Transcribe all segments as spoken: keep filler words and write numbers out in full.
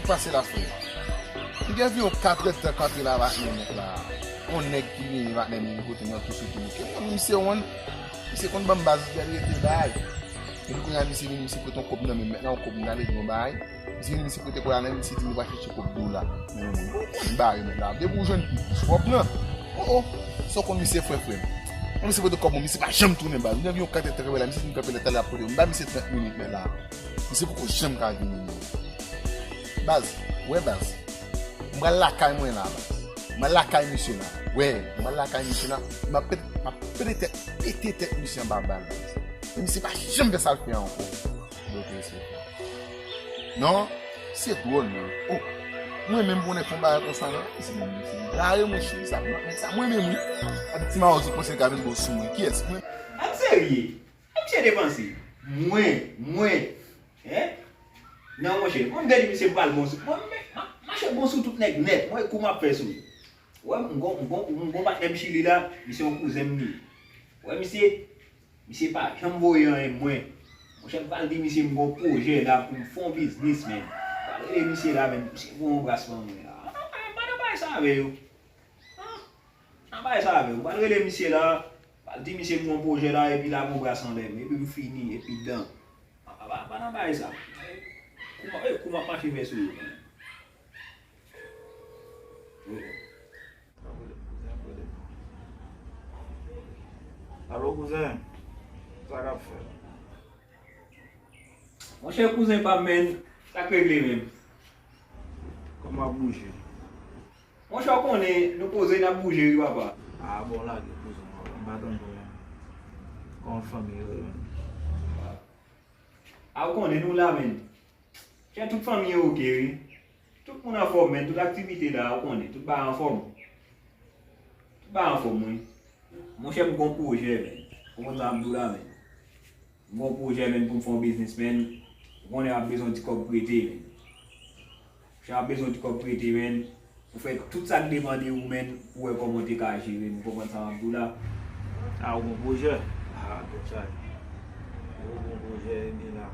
Pase la, frè. M gen anviwon katrè tan k antre la, patnè, nèg la. Yon nèg ki vini, patnè, m vin kote m nan, tou sou tou bouke. Mwen, misye wonn, misye konn ban m baz, li rete bay. Epi kounye a, misye vini, misye pote yon kòb nan men m, mèt la, yon kòb m t ale di yon bagay. Misye vini, misye pote kòb la nan men m, misye di m li pral chèche kòb dola. Men, bon, bon, m bare, mèt la. Depi w jwenn plis, w ap pran. O, o, sa w konn misye fè, frè m. Mwen, misye pote kòb mwen, misye pa janm tounen, baz. M gen anviwon katrè tan k antre la, misye di m kanpe la, talè ap pote. M ba misye trant minit, mèt la. Misye poko janm ka vini, non. Baz, wè baz. Mwen pral lakay mwen la, baz. Mwen pral lakay misye la. Wè, mwen pral lakay misye la. Mwen ap pete, mwen ap pete tèt, pete tèt misye anba bal, baz. Men misye pa janm fè sa l fè a ankò. Bloke se. Non, se dwòl, non. O, mwen menm pou nèg fè yon bagay konsa, non. Se mwen menm, se gare, monchè, sa, mwen, sa, mwen menm, wi. Ak ti mawozo panse l ka vin bon sou mwen. Kiyès? Mwen. Ap serye. Misye depanse. Mwen, mwen. Hein? Non, monchè, mwen m te di misye m pral bon sou. Mwen, m, m, mache bon sou tout nèg nèt. Mwen, kou m ap fè sou li. Wè, m gon, m gon, m gon patnè m Chili la, misye yon kouzen m li. Wè, misye, misye pa janm voye anyen mwen. Monchè, m pral di misye m gon pwojè la pou m fè yon biznis, men. M pral rele misye la, men misye voye yon bras ban mwen la. Ah, ah, pa nan bagay sa avè yo. Ah, nan bagay sa avè yo. M pral rele misye la, m pral di misye m gon pwojè la, epi la gon bras anlè m, epi m fini, epi dan. Pa, pa, pa, pa nan bagay sa. Kouman, e, kouman mache fè sou yo, man? Oh, oh. Alo, kouzen. Sa k ap fèt? Monchè, kouzen pa m, men, sa k regle menm? Kòman w ap bouje? Monchè, w konnen, nou poze, n ap bouje, wi, papa. A, bon, lage, kouzen, papa. M pa tann ou menm. Kòman fanmi yo ye menm? A, ou konnen, nou la, menm. Chè, tout fanmi yo oke, wi. Tout moun anfòm, men. Tout aktivite la, ou konnen. Tout bagay anfòm. Tout bagay anfòm, wi. Monchè, m gon pwojè, men. Ou konn sa m di w la, men. M gon pwojè, men, pou m fè yon biznis, men. Ou konnen m ap bezwen ti kòb prete, men. Monchè, m ap bezwen ti kòb prete, men. Pou fè tout sa k depann de ou, men, pou wè kòman w te ka jere m. Ou konprann sa m ap di w la? A, ou gon pwojè? A, tèt chaje. Ou gon pwojè, ebyen la.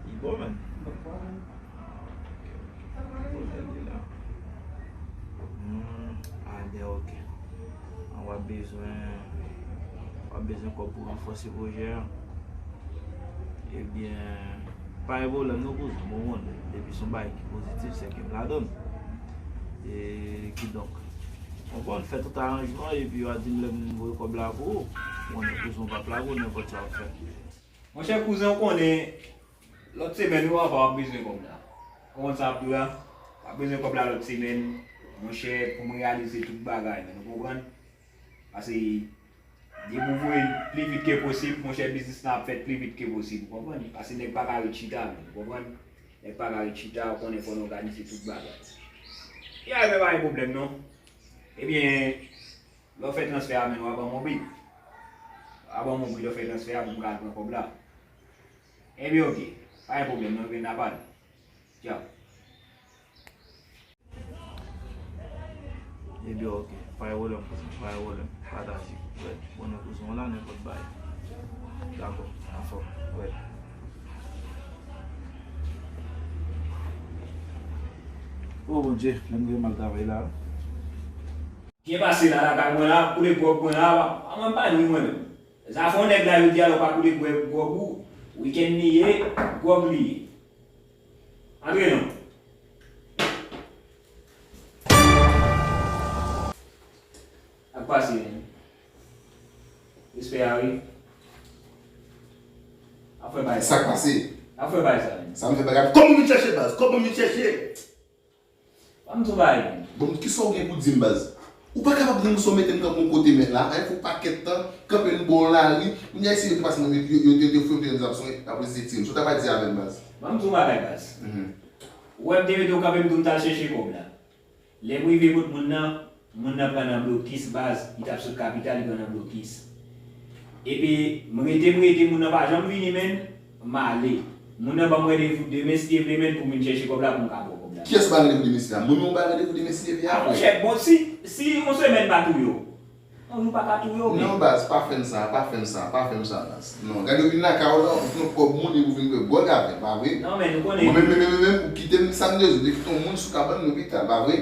Li bon, men. Pwojè li la. Hmm, a, byen, oke. An, w ap bezwen, w ap bezwen kòb pou ranfòse pwojè a. Ebyen, pa gen pwoblèm non, kouzen. Bon, bon, depi se yon bagay ki pozitif, se ke m ladann. E kidonk, bon, bon, fè tout aranjman, epi w a di m lè m voye kòb la pou ou. Bon, kouzen, w p ap lage w, nenpòt sa w ap fè. Monchè kouzen, ou konnen, lòt semèn, wi, papa, w ap bezwen kòb la. Ou konprann sa m ap di w la? W ap bezwen kòb la lòt semèn, monchè, pou m reyalize tout bagay, men, ou konprann? Paske, depi w voye l pli vit ke posib, monchè, biznis la ap fèt pli vit ke posib, ou konprann? Paske nèg pa ka ret chita, men, ou konprann? Nèg pa ka ret chita, ou konnen fò n òganize tout bagay. Ya, men pa gen pwoblèm, non. Ebyen, lè w fè transfè a, men w a ban m yon bri. W a ban m yon bri lè w fè transfè a pou m ka al pran kòb la. Ebyen, oke. Pa gen pwoblèm, non, ebyen, n a pale. Tchaw. Ebyen, oke. Pa gen pwoblèm, kouzen. Pa gen pwoblèm. Pataje. Rèd. Konnen kouzen w la, nenpòt bagay. Dakò. Anfòm. Rèd. O Bondye, lè m rive m al travay la. Byen pase la, lakay mwen la, ap koule gwòg mwen la, pa, pa mwen pa nwi mwen menm. Zafè yon nèg la, yo di a lè w pa koule gwè-, gwòg ou, wikenn li ye, gwòg li ye. Antre non. Sa k pase menm? Respè a wi. Ap fè bay sa. Sa k pase? Ap fè bay sa menm. Sa m fè bagay. Kòman m vin chèche baz? Kòman m vin chèche? Ban m di w bagay menm. Bon, kisa w gen pou di m, baz? Ou pa kapab di m sa w mete m kanpe yon kote mèt la, en, pou pakèt tan, kanpe m bò lari, kounye a si yo te pase mwen, yo, yo, yo, yo te fouye m, te fè m zam swen, apre se ti m. Sa w ta pral di avè m, baz? Ban m di w bagay, baz. Mhm. Ou wè m te mete w kanpe, m di w m t al chèche kòb la. Lè m rive kot moun nan, moun nan pran nan blokis, baz, li t ap sot kapital, li pran nan blokis. Epi, m rete, m rete, moun nan pa janm vini, menn, m ale. Moun nan ban m randevou demen, si Dye vle, menn, pou m vin chèche kòb la, pou m ka ba w kòb la. Kiyès ou bay randevou demen sila? Mwen menm ou bay randevou demen si Dye vle a, frè. Monchè, bon, si, si yon semèn pa touye w, Yon jou pa ka touye w, men. Non, baz, pa fè m sa, pa fè m sa, pa fè m sa, baz. Non, gade, ou vin lakay ou la, ou pran kòb moun epi ou vin bwè gwòg avè m, pa vre? Non, men nou konnen. Mwen menm, menm, menm, menm, ou kite m samdi, ou te kite yon moun sou kabann lopital, pa vre?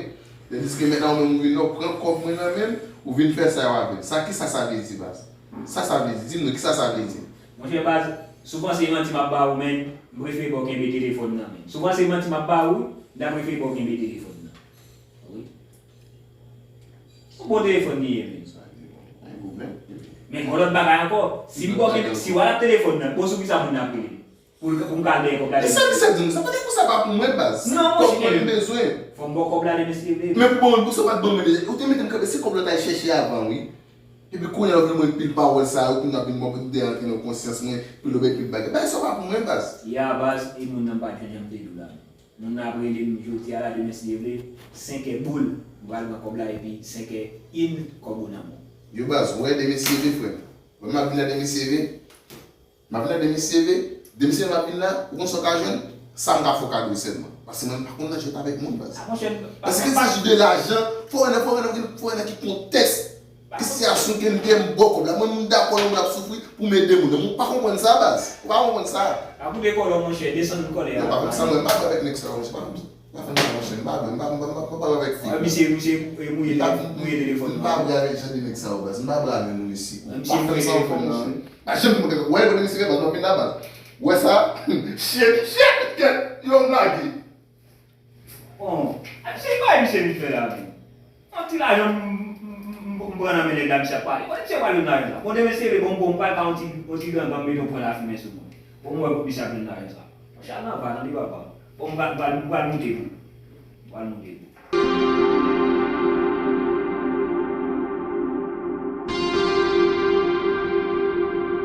Tandiske mentnan ou menm ou vin la, ou pran kòb mwen nan men m, ou vin fè sa yo avè m. Sa, kisa sa vle di, baz? Sa sa vle di? Di m non, kisa sa vle di? Monchè, baz, si w panse e manti m ap ba ou, men, m prefere ba w kenbe telefòn nan, men. Si w panse e manti m ap ba ou, m ta prefere ba w kenbe telefòn nan. Wi. Yon bon telefòn li ye, men. Men gon lòt bagay ankò. Si m ba w kenbe, si w al ap telefòn nan, bon, sou kisa moun nan ap rele? Pou l, pou m ka al dèyè kòb la. Sa misye di m sa, pa gen konsa, pa pou mwen, baz. Non, monchè. Kòb mwen m bezwen. Fò m ba w kòb la demen si Dye vle. Men pou bon, pou sa w pa t ban mwen deja, ou te mete m kanpe, se kòb la w t al chèche avan, wi. Epi kounye a w vin mwen pil pawòl sa yo, kounye a w vin mwen de antre nan konsyans mwen, pil obèy pil bagay. Bagay sa yo pa pou mwen, baz. Ya, baz, e moun nan m pa t jwenn jan m te di w la. Moun nan ap rele m jodi a la, demen si Dye vle, senkè boul, m pral pran kòb la epi senkè in kòb ou nan men w. Yo baz, ou wè demen si Dye vle, frè m. Wè m ap vin la demen si Dye vle. M ap vin la demen si Dye vle. Demen si Dye vle m ap vin la, ou konn sa w ka jwenn? Sa m ka fè w kado sèlman. Paske mwen m pa konn nan jwèt avèk moun, baz. Paske il s'agit de lajan, fò wè nan, fò wè nan, fò wè nan ki kontèks, ki sitiyasyon ke m te ye m ba w kòb la. Mwen m dakò yon moun ap soufri pou m ede moun nan. Ou pa konprann sa, baz. Ou pa konprann sa. Pa koupe kòlè w, monchè, desann kòlè a. Non, pa konn sa, mwen m pa bwè avèk nèg sa yo, monchè, pa konn sa. Pa fè m sa, monchè, m pa bwè, m pa, m pa, m pa, m pa bwè avèk fi. Misye, misye mouye, mouye telefòn nan. M pa bwè avèk jan de nèg sa yo, baz. M pa bwè avè nou, mesye. Pa fè m sa ankò, monchè. Pa janm mwen, wè, kote misye fè baz, m ap vin la, baz. Wè sa? Shit, shit, kèt, yo m lage. Bon, a misye, pa misye vin fè la, men. Yon ti lajan m, m, m, m, m pran nan men nèg la, misye ap pale. Kote misye pral jwenn lajan sa? Bon, demen si Dye vle, bon, bon, m pral ka yon ti, yon ti gangan, m mete yon pwen lafimen sou mwen. Bon, m wè kot misye ap jwenn lajan sa. Monchè, al nan va, tande papa. Bon, m pral, m pral, m pral moute tou. M pral moute tou.